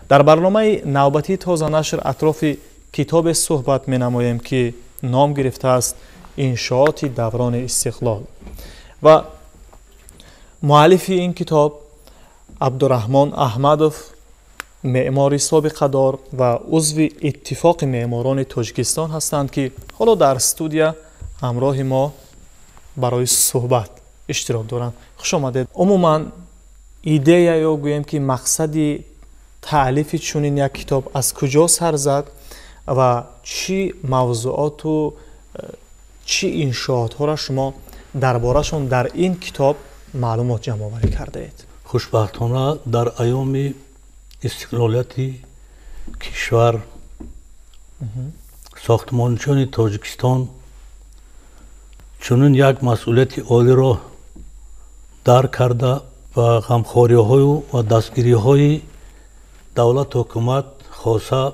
Дар барномаи навбатии Тозанашр атрофи китобе суҳбат менамоем, ки ном гирифтааст «Иншооти даврони истиқлол», ва муаллифи ин китоб Абдураҳмон Аҳмадов, меъмори собиқадор ва узви Иттифоқи меъморони Тоҷикистон ҳастанд, ки ҳоло дар студия ҳамроҳи мо барои суҳбат иштирок доранд. Хуш омадед. Умуман, идея ё гӯем ки мақсади таълифи чунин як китоб аз куҷо сар зад ва чӣ мавзуоту чӣ иншоотҳоро шумо дар борашон дар ин китоб маълумот ҷамъоварӣ кардаед? Хушбахтона, дар айёми истиқлолияти кишвар сохтмончиёни Тоҷикистон чунин як масъулияти олиро дарк карда ва ғамхориҳою ва дастгириҳои давлату ҳукумат, хоса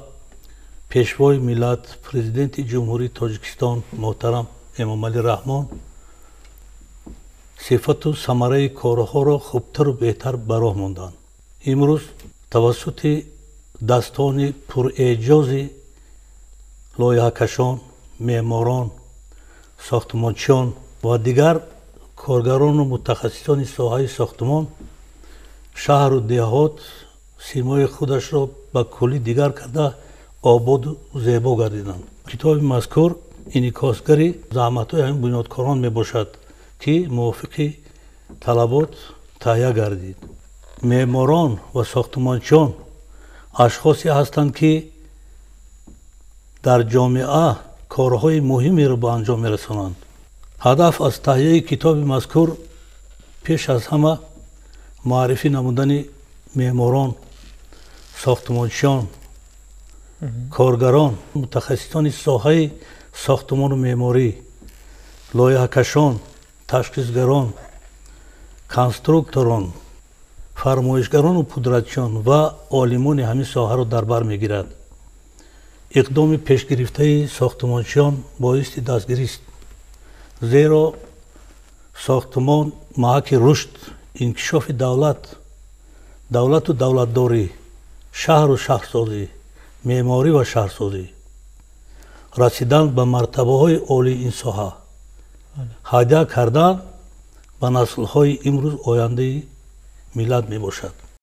Пешвои миллат, Президенти Ҷумҳурии Тоҷикистон муҳтарам Эмомалӣ Раҳмон, сифату самараи корҳоро хубтару беҳтар ба роҳ монданд. Имрӯз тавассути дастони пурэъҷози лоиҳакашон, меъморон, сохтмончиён ва дигар коргарону мутахассисони соҳаи сохтмон шаҳру деҳот симои худашро ба куллӣ дигар карда, ободу зебо гардиданд. Китоби мазкур инъикосгари заҳматҳои ҳамин бунёдкорон мебошад, ки мувофиқи талабот таҳия гардид. Меъморон ва сохтмончиён ашхосе ҳастанд, ки дар ҷомеа корҳои муҳимеро ба анҷом мерасонанд. Ҳадаф аз таҳияи китоби мазкур пеш аз ҳама муаррифӣ намудани меъморон, сохтмончиён, коргарон, мутахассисони соҳаи сохтмону меъморӣ, лоиҳакашон, ташхисгарон, конструкторон, фармоишгарону пудратчиён ва олимони ҳамин соҳаро дар бар мегирад. Иқдоми пешгирифтаи сохтмончиён боиси дастгирист, зеро сохтмон маҳаки рушд, инкишофи давлат, давлату давлатдорӣ, шаҳру шаҳрсозӣ, меъморӣ ва шаҳрсозӣ, расидан ба мартабаҳои олии ин соҳа, ҳадя кардан ба наслҳои имрӯз ояндаи миллат мебошад.